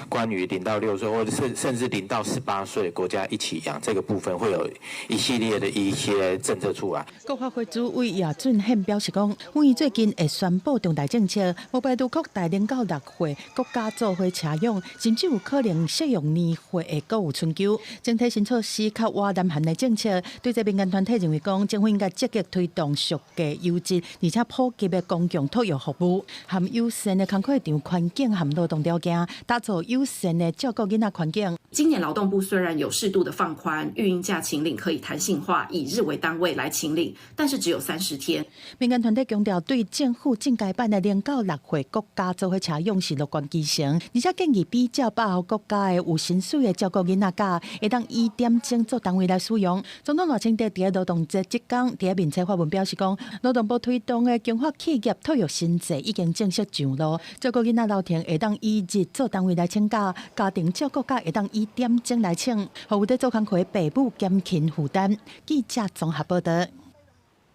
Speaker 20: 關於0到6歲或者甚至0到18歲國家一起養這個部分，會有一系列的一些政策出來。
Speaker 4: 國發會主委葉俊憲表示講，府院最近會宣布重大政策，無排除擴大0到6歲國家做伙車養，甚至有可能適用年歲的國有春秋。整體新措施較倚南韓的政策，對這民間團體認為講，政府應該積極推動俗價優質而且普及的公共托育服務，含友善的工課場環境和勞動條件，打造友善的照顧囡仔環境。
Speaker 21: 今年勞動部雖然有適度的放寬育嬰假請領可以彈性化，以日為單位來請領，但是只有30天。
Speaker 4: 民間團體強調，對政府進階版的0到6歲國家做伙車養是樂觀其成，而且建議比照北歐國家的有薪水的照顧囡仔假，會當以點鐘做單位來使用。總統賴清德佇勞動節這工，佇面冊發文表示講，勞動部推動的強化企業托育新制已經正式上路，照顧囡仔流程會當以日做單位來請假，家庭照顧假會當以點鐘來請，予有佇做工課的爸母減輕負擔。記者綜合報道。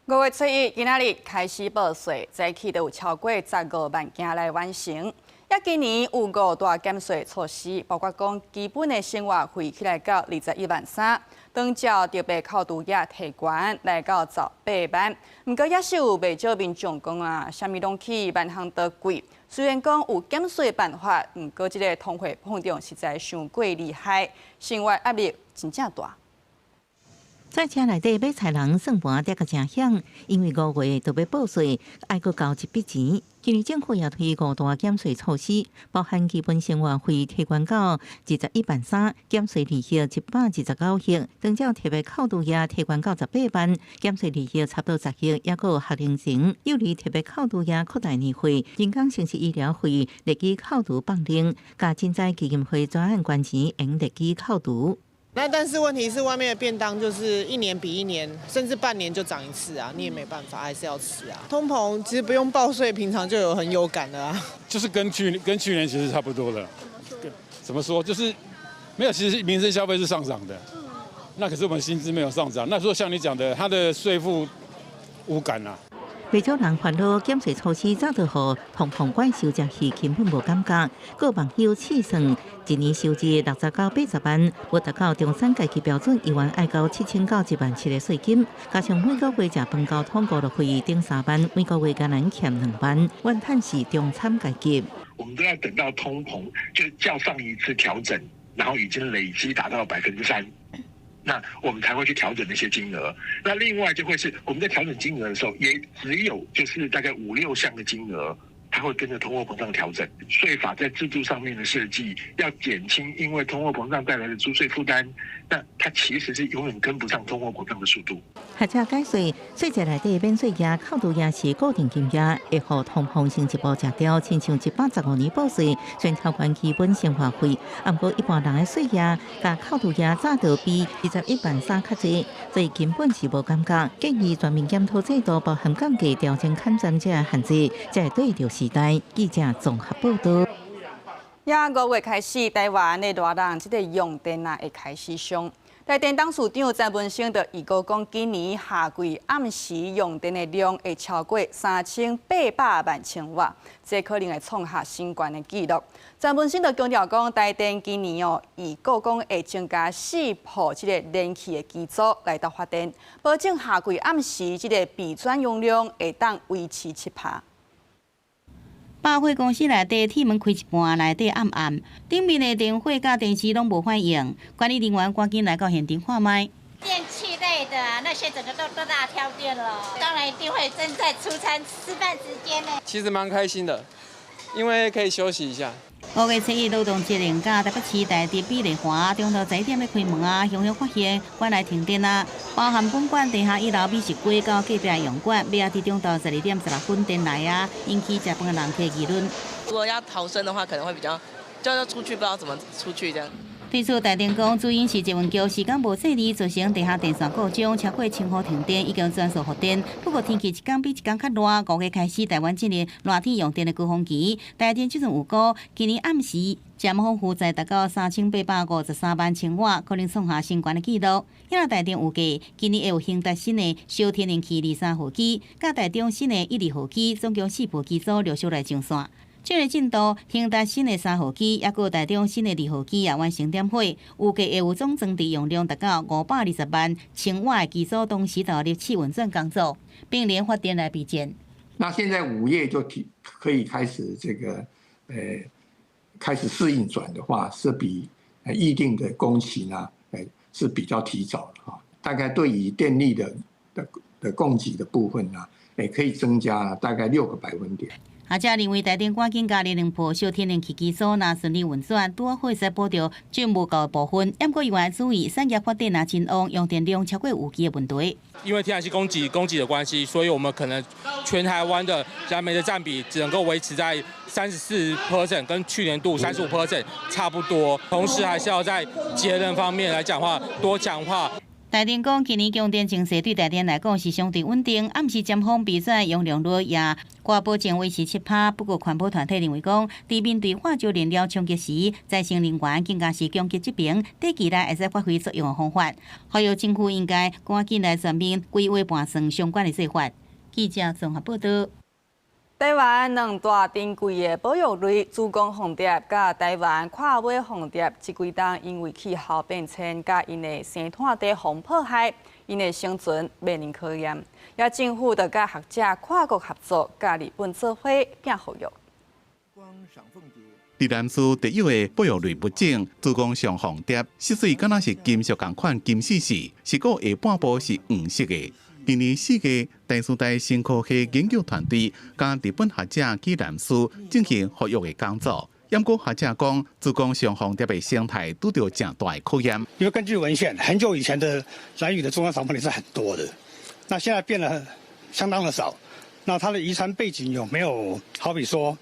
Speaker 1: 5月初1，今仔日開始報稅，早起就有超過15萬件來完成。也今年有五大減稅措施，包括講基本的生活費起來到21萬3，長照特別扣除額提懸來到18萬。毋過也是有袂少民眾講啊，啥物攏起，萬項都貴。雖然講有減稅辦法，毋過這个通貨膨脹實在傷過厲害，生活壓力真正大。
Speaker 22: 菜市內底買菜人算盤疊甲誠響，因為5月就欲報稅，愛閣交一筆錢。今年政府也推五大減稅措施，包含基本生活費提懸到21萬3，減稅利息129億，長照特別扣除額提懸到18萬，減稅利息差不多10億，抑閣有學齡前幼兒特別扣除額擴大年費，人工城市醫療費列舉扣除放領，佮賑災基金會專案捐錢用列舉扣除。
Speaker 23: 那但是問題是，外面的便當就是一年比一年，甚至半年就漲一次啊，你也沒辦法，還是要吃啊。通膨其實不用報稅，平常就有很有感的啊。
Speaker 25: 就是跟去年其實差不多的。怎麼說？就是沒有，其實民生消費是上漲的。那可是我們薪資沒有上漲。那說像你講的，它的稅負無感啊。
Speaker 22: 袂少人煩惱減稅措施早就予通膨怪獸食去，根本無感覺。閣網友試算，一年收入60到80萬，無達到中產階級標準，猶原愛交7000到1萬7的稅金，加上每個月食飯交通五六費頂3萬，每個月敢若欠2萬，怨嘆是中產階級。
Speaker 26: 我們都要等到通膨就較上一次調整，然後已經累積達到3%。那我們才會去調整那些金額。那另外就會是我們在調整金額的時候，也只有就是大概五六項的金額，它它會跟着通貨膨脹調整。稅法在制度上面的設計，要減輕因為通貨膨脹帶來的租稅負擔，那它其實是永遠跟不上通貨膨脹的速度。
Speaker 22: 學者解說，稅制內底免稅額、扣除額是固定金額，會予通膨先一步食掉，親像115年報稅，雖然超懸基本生活費，毋過一般人的稅額佮扣除額早就比21萬3較濟，所以根本是無感覺。建議全面檢討制度，包含降價、調整砍針這個限制，才會對著時代。記者綜合報導。
Speaker 1: 也5月開始，台灣的熱人這个用電啊會開始傷。台電董事長曾文生就預估講，今年夏季暗時用電的量會超過3800萬千瓦，這可能會創下新懸的紀錄。曾文生就強調講，台電今年哦預估講會增加四部這个燃氣的機組來到發電，保證夏季暗時這个備轉容量會當維持7%。
Speaker 27: 百貨公司內底鐵門開一半，內底暗暗，頂面的電火佮電視攏無反應。管理人員趕緊來到現場看覓。
Speaker 6: 電器類的那些整個都大跳電了，當然一定會正在出餐吃飯時間呢。
Speaker 8: 其實蠻開心的，因為可以休息一下。
Speaker 27: 5月7日勞動節連假，台北市大直美麗華中晝11點欲開門啊，雄雄發現館內停電啊，包含本館地下一樓美食街到隔壁用館，尾仔佇中晝12點16分電來啊，引起食飯的人客議論。
Speaker 9: 如果要逃生的話，可能會比較就要出去，不知道怎麼出去這樣。
Speaker 27: 對此，台電講主因是捷運橋施工無細膩，造成地下電線故障，超過1000戶停電，已經轉數復電。不過天氣一天比一天較熱，5月開始台灣進入熱天用電的高峰期。台電這陣預估，今年暗時尖峰負載達到3853萬千瓦，可能創下新懸的紀錄。因為台電預計今年會有興達新的小天然氣23號機，佮台中新的12號機，總共四部機組陸續來上線。這个進度，興達新的3號機，抑閣台中新的2號機也完成點火，預計會有總裝置容量達到520萬千瓦的機組同時投入試運轉工作，並聯發電來備戰。
Speaker 10: 那現在5月就可以開始這個，開始試運轉的話，是比預定的工期呢，是比較提早的哈。大概對於電力的供給的部分呢，可以增加大概6個百分點。
Speaker 27: 學者認為，台電趕緊加熱兩部小天然氣機組，若順利運轉，拄好會使補著進無夠的部分。毋過，伊嘛注意，產業發展若真旺，用電量超過預期的問題。
Speaker 8: 因為天然氣供給的關係，所以我們可能全台灣的燃煤的佔比只能夠維持在34%，跟去年度35% 差不多。同時，還是要在節能方面來講話，多強化。
Speaker 27: 台電講，今年供電情勢對台電來講是相對穩定，暗時尖峰備轉容量率也掛保證維持7%。不過，環保團體認為講，佇面對化石燃料衝擊時，再生能源更加是供給這邊短期內會使發揮作用的方法。呼籲政府應該趕緊來全面規劃盤算相關的做法。記者綜合報導。
Speaker 1: 台灣兩大珍貴的保育類珠光鳳蝶，佮台灣闊尾鳳蝶，這幾冬因為氣候變遷，佮𪜶的生態地予破壞，𪜶的生存面臨考驗。也政府就佮學者跨國合作，佮日本做伙拼復育。
Speaker 2: 佇南勢特有的保育類物種珠光上鳳蝶，色水敢若是金屬仝款金絲絲，是個下半部是黃色的。今年4月，台師大生科系研究團隊佮日本學者去南勢進行復育的工作。毋過學者講，珠光上鳳蝶的生態拄著誠大的考驗。
Speaker 11: 因為根據文獻，很久以前的蘭嶼的珠光長鳳蝶是很多的，那現在變得相當的少。那它的遺傳背景有沒有好比說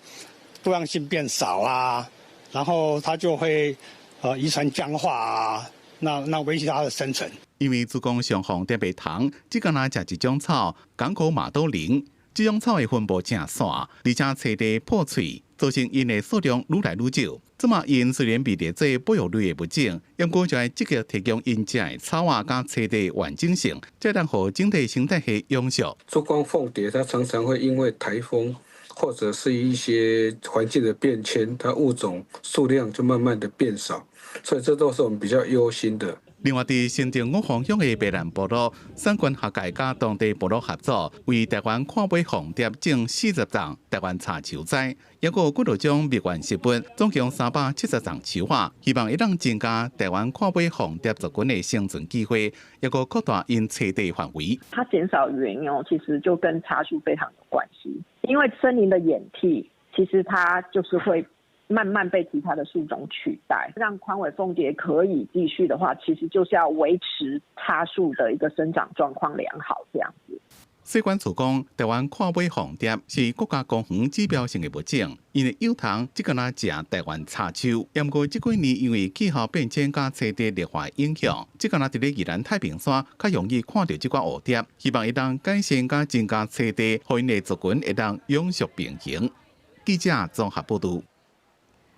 Speaker 11: 多樣性變少啊？然後它就會遺傳僵化啊？那威脅它的生存。
Speaker 2: 因為珠光上鳳蝶的蟲，只敢若食一種草，港口馬兜鈴。這種草的分布誠散，而且棲地破碎，造成𪜶的數量愈來愈少。這馬𪜶雖然被列做保育類的物種，毋過就愛積極提供𪜶食的草仔佮棲地完整性，才能予整體生態系永續。
Speaker 12: 珠光鳳蝶它常常會因為颱風或者是一些環境的變遷，它物種數量就慢慢的變少，所以這都是我們比較憂心的。
Speaker 2: 另外，佇新竹五峰鄉的白蘭部落，產官學界佮當地部落合作，為台灣闊尾鳳蝶種40叢台灣茶樹栽，抑閣有幾若種蜜源植物，總共370叢樹仔，希望會當增加台灣闊尾鳳蝶族群的生存機會，抑閣擴大𪜶棲地範圍。
Speaker 13: 它減少原因哦，其實就跟茶樹非常有關係，因為森林的演替。
Speaker 7: 其實它就是會慢慢被其他的樹種取代。讓寬尾鳳蝶可以繼續的話，其實就是要維持茶樹的一個生長狀況良好，這樣子。
Speaker 2: 西管處講，臺灣闊尾鳳蝶是國家公園指標性的物種，𪜶的幼蟲只敢若食臺灣茶樹。毋過這幾年因為氣候變遷佮棲地劣化影響，只敢若佇咧宜蘭太平山較容易看著這寡蝴蝶。希望會當改善佮增加棲地，予𪜶的族群會當永續平衡。記者綜合報導。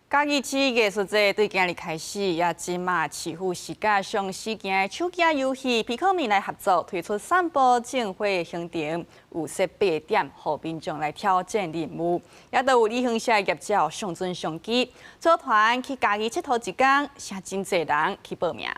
Speaker 1: 嘉義市藝術節對今日開始，也這馬市府是佮上時行的手機遊戲皮克敏來合作，推出散步種花的行程，有設八點，予民眾來挑戰任務，也都有旅行社業者上傳相機，組團去嘉義𨑨迌一工，誠真濟人去報名。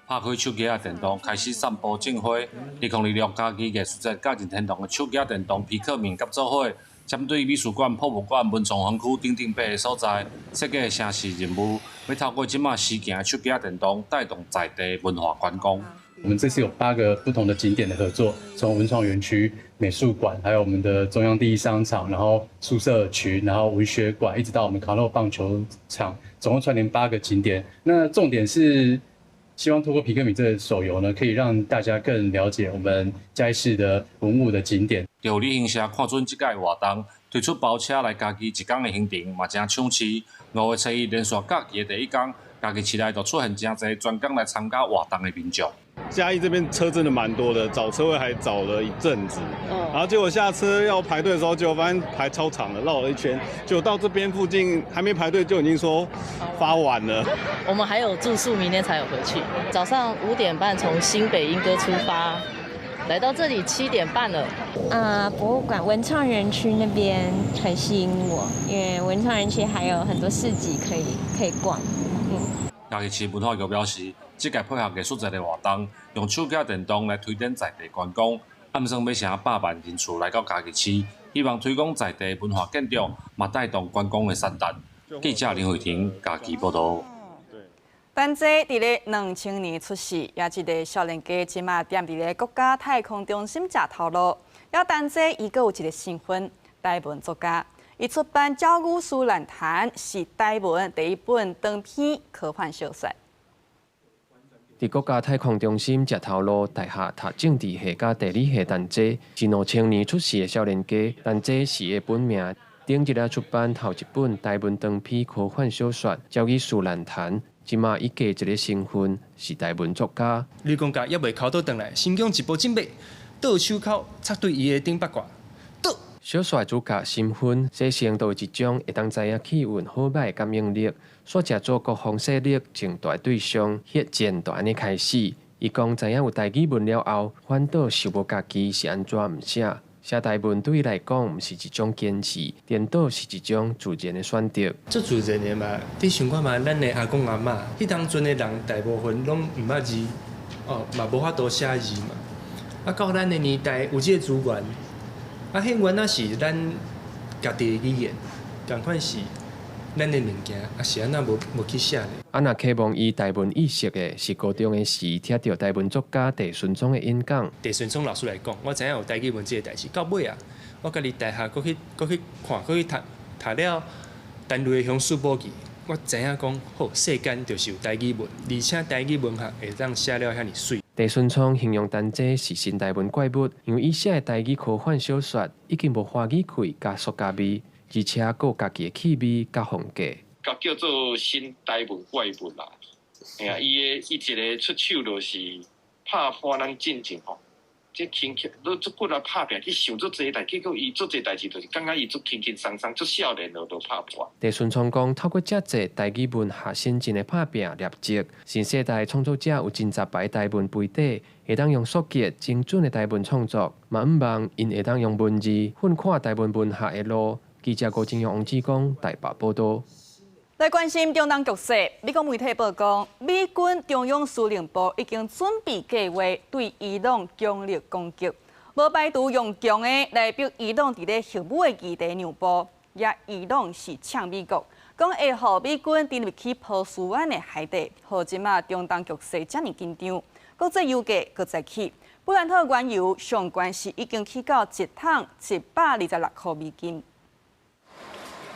Speaker 13: 拍開手機仔電動，開始散步種花。2026嘉義藝術節佮任天堂的手機仔電動皮克敏合作伙。針對美術館、博物館、文創園區等等八个所在設計城市任務，欲透過這馬時行手機仔電動，帶動在地文化觀光。
Speaker 14: 我們這次有八個不同的景點的合作，從文創園區、美術館，還有我們的中央第一商場，然後宿舍群，然後文學館，一直到我們卡諾棒球場，總共串聯八個景點。那重點是希望透過皮克敏這個手遊呢，可以讓大家更了解我們嘉義市的文物的景點。
Speaker 13: 有旅行社看準這屆活動，推出包車來嘉義一工的行程，嘛誠搶市。5月初一連續假期的第一工，嘉義市內就出現誠濟專工來參加活動的民眾。
Speaker 15: 嘉義這邊車真的蠻多的，找車位還找了一陣子，然後結果下車要排隊的時候，結果發現排超長的，繞了一圈，就到這邊附近還沒排隊就已經說發完了。
Speaker 9: 我們還有住宿，明天才有回去。早上5點半從新北鶯歌出發。來到這裡7點半了。
Speaker 16: 啊，博物館文創園區那邊很吸引我，因為文創園區還有很多市集可以逛。
Speaker 13: 嘉義市文化局表示，這屆配合藝術節的活動，用手機電動來推展在地觀光，暗算欲成100萬人次來到嘉義市，希望推廣在地文化建築，嘛帶動觀光的產值。記者林慧婷嘉義報導。
Speaker 1: 陳濟佇咧2000年出世，也這个少年家，這馬踮佇咧國家太空中心食頭路。也陳濟伊閣有一个身份，台文作家。伊出版《鳥語絲蘭潭》是台文第一本長篇科幻小說。
Speaker 17: 佇國家太空中心食頭路大學讀政治系佮地理系陳濟，是2000年出世的少年家。陳濟是伊的本名。頂一日出版頭一本台文長篇科幻小說《鳥語絲蘭潭》。這馬伊加一个身份是台文作家。
Speaker 18: 呂公甲猶未剾倒轉來，心中一步準備，倒手銬插對伊的頂八卦。倒。
Speaker 17: 小說主角身份生成都有一種會當知影氣運好䆀的感應力，煞成做各方勢力爭奪對象，血戰就按呢開始。伊講知影有台語文了後，反倒想無家己是按怎毋寫。寫台文對伊來講，毋是一種堅持，顛倒是一種自然的選擇。
Speaker 18: 足自然的嘛，你想看覓，咱的阿公阿嬤，彼當陣的人大部分攏毋捌字，哦，嘛無法度寫字嘛。啊，到咱的年代有這个資源，啊，彼原來是咱家己的語言，仝款是咱的物件，啊是按怎無去寫呢？
Speaker 17: 啊，若啟蒙伊台文意識的是高中的時，聽著台文作家鄭順聰的演講。
Speaker 18: 鄭順聰老師來講，我知影有台語文這个代誌。到尾啊，我家己大學閣去閣去看，閣去讀讀了陳雷的《鄉事簿記》，我知影講好，世間就是有台語文，而且台語文學會當寫了遐爾媠。
Speaker 17: 鄭順聰形容陳濟是新台文怪物，因為伊寫的台語科幻小說已經無華語氣佮塑膠味，而且閣有家己的氣味佮風格。
Speaker 19: 共叫做新台文怪物啦，嘿啊，伊的伊一个出手就是拍破咱進前吼，這輕輕，你足骨力拍拚去想足濟代，結果伊足濟代誌就是感覺伊足輕輕鬆鬆，足少年就拍破。
Speaker 17: 鄭順聰講，透過遮濟台語文學先進的拍拚業績，新世代創作者有真雜牌台文培底，會當用速捷精準的台文創作，嘛向望𪜶會當用文字奮看台文文學的路。記者郭金勇、王志剛台北報導。
Speaker 1: 來關心中東局勢，美國媒體報講，美軍中央司令部已經準備計劃對伊朗強力攻擊，無排除用強的來逼伊朗佇咧核武的議題讓步。也伊朗是嗆美國，講會予美軍進入去波斯灣的海底，予這馬中東局勢遮爾緊張，國際油價閣再起，布蘭特原油上懸是已經起到一桶126箍美金。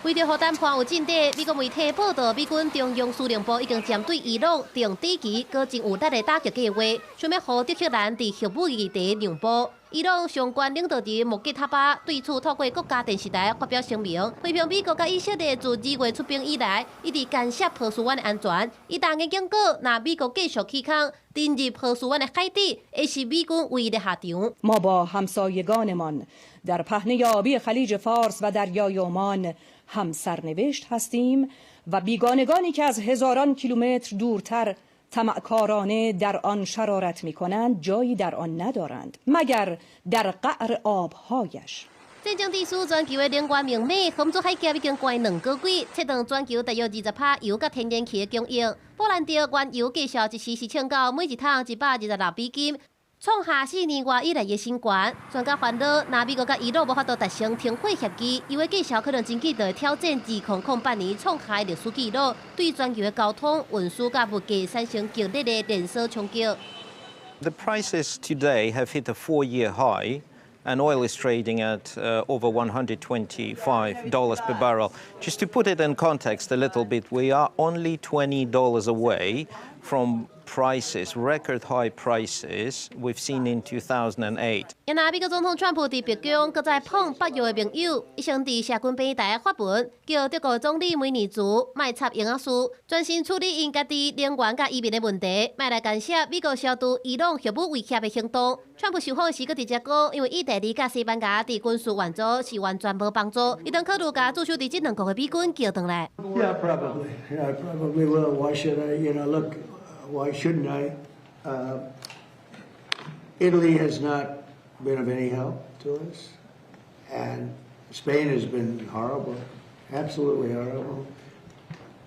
Speaker 3: 為著予談判有進展，美國媒體報道，美軍中央司令部已經針對伊朗定短期閣真有力的打擊計劃，想欲予德黑蘭佇核武議題讓步。伊朗相關領導人穆吉塔巴對此透過國家電視台發表聲明，批評美國佮以色列自2月出兵以來，一直干涉波斯灣的安全。伊當然警告，若美國繼續起空進入波斯灣的海底，會是美軍唯一的下場。
Speaker 4: ما با همسایگانمان در پهنه آبی خلیج فارس و دریای عمان هم سرنوشت هستیم و بیگانگانی که از هزاران کیلومتر دورتر طمعکارانه در آن شرارت می کنند جایی در آن ندارند مگر در قعر آبهایش。
Speaker 3: 戰爭致使全球的能源命脈，荷姆茲海峽已經關2個月，切斷全球大約20%油佮天然氣的供應。布蘭特原油價數一時是衝到每一桶126美金，創下4年外以來的新高。專家煩惱，若美國佮伊朗無法度達成停火協議，油的價數可能真緊就會挑戰2008年創下的歷史紀錄，對全球的交通運輸佮物價產生強烈的連鎖衝擊。
Speaker 5: The prices today have hit a 4-year high, and oil is trading at over $125 per barrel. Just to put it in context a little bit, we are only $20 away from prices, record high prices we've seen in 2008.
Speaker 3: 若美國總統川普佇白宮閣再碰北約的盟友，伊先佇社群平台發文，叫德國總理梅爾茲莫插營養師，專心處理𪜶家己能源佮移民的問題，莫來干涉美國消除伊朗核武威脅的行動。川普受訪時閣直接講，因為意大利佮西班牙佇軍事援助是完全無幫助，伊當考慮共駐守佇這兩國的美軍叫轉來。
Speaker 20: Yeah, probably. Yeah, I probably will. Why should I? Look, why shouldn't I? Italy has not been of any help to us, and Spain has been horrible, absolutely horrible.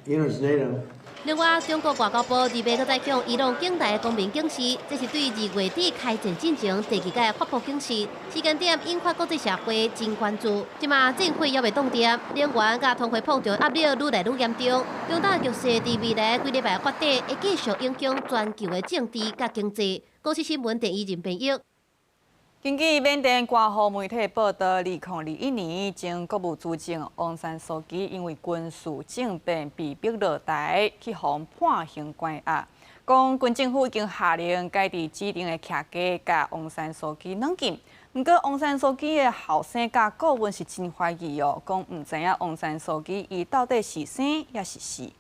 Speaker 20: It's NATO.
Speaker 3: 另外，中國外交部2日閣再向伊朗境內的公民警示，這是對2月底開戰進前第二擺發布警示，時間點引發國際社會真關注。這馬戰火猶未凍定，能源佮通貨膨脹壓力愈來愈嚴重，中東局勢佇未來幾禮拜發展，會繼續影響全球的政治佮經濟。公視新聞鄭怡仁編譯。
Speaker 1: 根據緬甸官方媒體報道，2021年前國務資政翁山蘇姬因為軍事政變被逼落台，去予判刑關押。講軍政府已經下令解除指定的徛家共翁山蘇姬軟禁。毋過翁山蘇姬的後生佮顧問是真懷疑哦，講毋知影翁山蘇姬伊到底是生抑是死。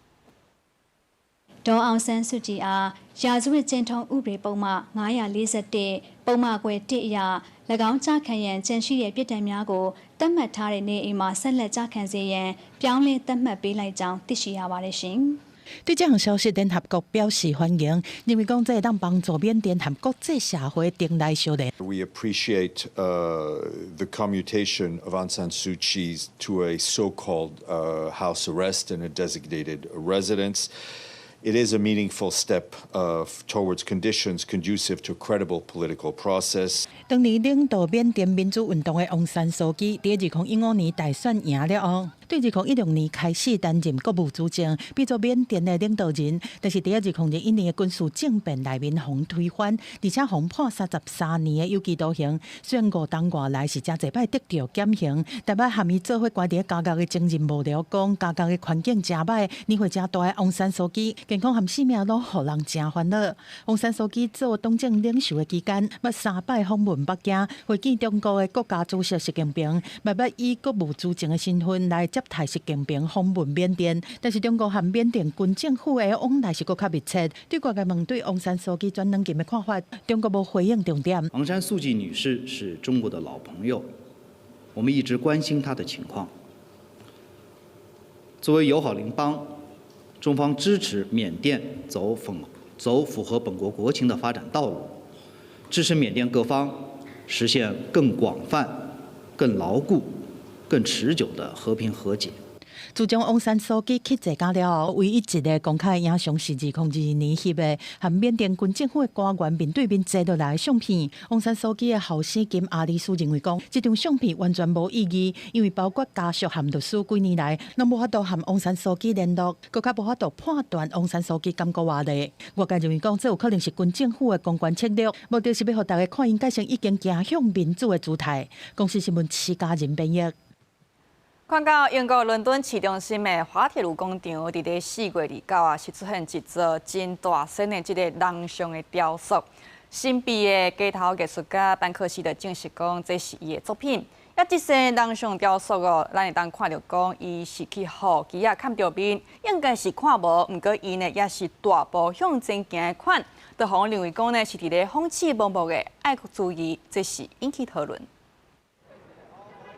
Speaker 21: ဒေါ်အောင်ဆန်းစုကြည်အားရာဇဝတ်ကျဉ်ထုံးဥပဒေပုဒ်မ941ပုဒ်မခွဲ1အရ၎င်းကျခံရန်ကြံရှိတဲ့ပြစ်ဒဏ်များကိုသတ်မှတ်ထားတဲ့နေအိမ်မှာဆက်လက်ကျခံစေရန်ပြောင်းလဲသတ်မှတ်ပေးလိုက်ကြောင်းသိရှိရပါတယ်ရှင်။
Speaker 23: 對這項消息，聯合國表示歡迎，認為講這會當幫助緬甸和國際社會定來相連。
Speaker 24: We appreciate the commutation of Aung San Suu Kyi to a so-called house arrest in a designated residence. It is a meaningful step towards conditions conducive to a credible political process.
Speaker 23: 當年領導緬甸民主運動的翁山蘇姬，佇2015年大選贏了後，對2016年開始擔任國務資政，變做緬甸的領導人。但是佇2021年的軍事政變內面，予推翻，而且予判33年的有期徒刑。雖然5冬外來是誠濟擺得著減刑，但捌和伊做伙關佇監獄的前任幕僚講，監獄的環境誠歹，年歲誠大的翁山蘇姬健康和性命攏予人誠煩惱。翁山蘇姬做黨政領袖的期間，捌三擺訪問北京，會見中國的國家主席習近平，嘛捌以國務資政的身份來接待習近平訪問緬甸。但是中國和緬甸軍政府的往來是閣較密切。對外界問對翁山蘇姬轉軟禁的看法，中國無回應重點。
Speaker 28: 昂山素季女士是中國的老朋友，我們一直關心她的情況。作為友好鄰邦，中方支持緬甸走符合本國國情的發展道路，支持緬甸各方實現更廣泛、更牢固、更持久的和平和解。
Speaker 23: 自從翁山蘇姬去坐監了後，唯一一个公開影像是2022年翕的，和緬甸軍政府的官員面對面坐落來的相片。翁山蘇姬的後生金阿里斯認為講，這張相片完全無意義，因為包括家屬和律師幾年來攏無法度和翁山蘇姬聯絡，閣較無法度判斷翁山蘇姬敢閣活咧。外界認為講，這有可能是軍政府的公關策略，目的是欲予大家看𪜶改成已經走向民主的姿態。公視新聞施嘉仁編譯。
Speaker 1: 看到英國倫敦市中心的滑鐵盧廣場，佇咧4月29啊，是出現一座真大身的這个人像的雕塑。神秘的街頭藝術家班克西就證實講，這是伊的作品。啊，這些人像雕塑哦，咱會當看著講，伊是去予枝仔崁著面，應該是看無，毋過伊呢也是大步向前行的款，就予人認為講呢是佇咧諷刺盲目的愛國主義，這是引起討論。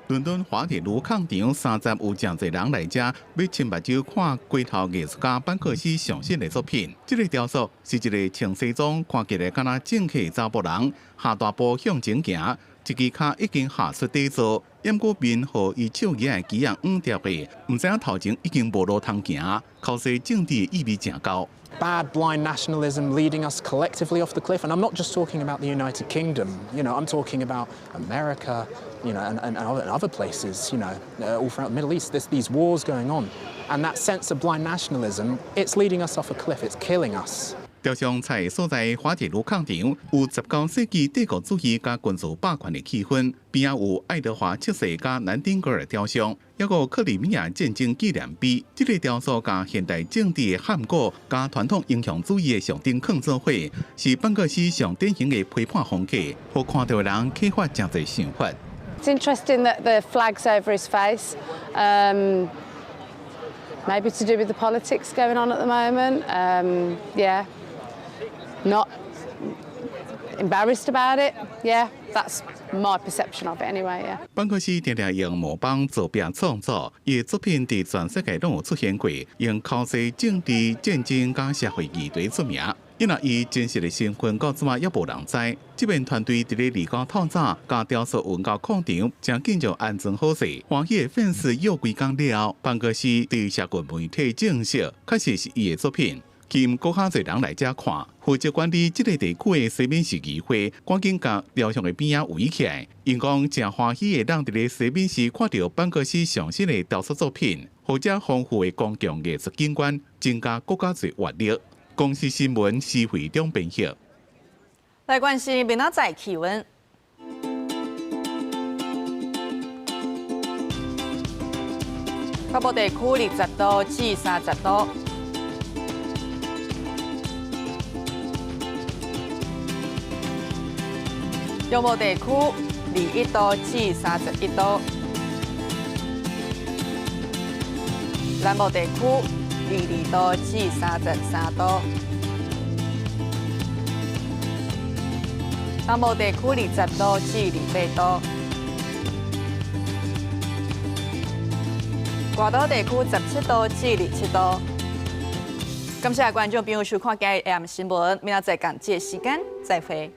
Speaker 2: 倫敦滑鐵盧廣場三十有誠濟人來遮，欲親目睭看街頭藝術家班克西上新的作品。這个雕塑是一个穿西裝，看起來敢若政客查埔人，下大步向前行，一支跤已經下出底座，毋過面予伊手舉的枝仔掩著的，毋知影頭前已經無路通行，剾洗政治意味誠厚。
Speaker 6: Bad blind nationalism leading us collectively off the cliff. And I'm not just talking about the United Kingdom, I'm talking about America, and other places, all throughout the Middle East. There's these wars going on. And that sense of blind nationalism, it's leading us off a cliff, it's killing us.
Speaker 2: 雕像在所在滑鐵盧廣場，有19世紀帝國主義佮軍事霸權的氣氛，邊仔有愛德華七世佮南丁格爾雕像，抑閣有克里米亞戰爭紀念碑。這个雕塑佮現代政治的譀古，佮傳統英雄主義的象徵囥做伙，是班克西上典型的批判風格，予看著的人啟發誠濟想法。
Speaker 8: It's interesting that the flag's over his face. Maybe to do with the politics going on at the moment. Yeah. Not embarrassed about it. Yeah, that's my perception of it anyway. Yeah.
Speaker 2: 班克西定定用模板做壁創作，伊的作品佇全世界攏有出現過，用剾洗政治、戰爭佮社會議題出名。因為伊真實的身份到這馬猶無人知。這邊團隊佇咧29透早，共雕塑運到礦場，誠緊就安裝好勢。歡喜的粉絲約幾工了後，班克西佇社群媒體證實，確實是伊的作品。吸閣較濟人來遮看，負責管理這个地區的西敏市議會，趕緊共雕像的邊仔圍起來。𪜶講誠歡喜會當佇咧西敏市看著班克西上新的雕塑作品，予遮豐富的公共藝術景觀增加閣較濟活力。公視新聞施惠中編譯。
Speaker 1: 來關心明仔載氣溫。北部地區20度至30度。中部地區21度至31度，南部地區22度至33度，東部地區20度至28度，外島地區17度至27度。感謝觀眾朋友收看今日 AM 新聞，明仔載仝這個時間再會。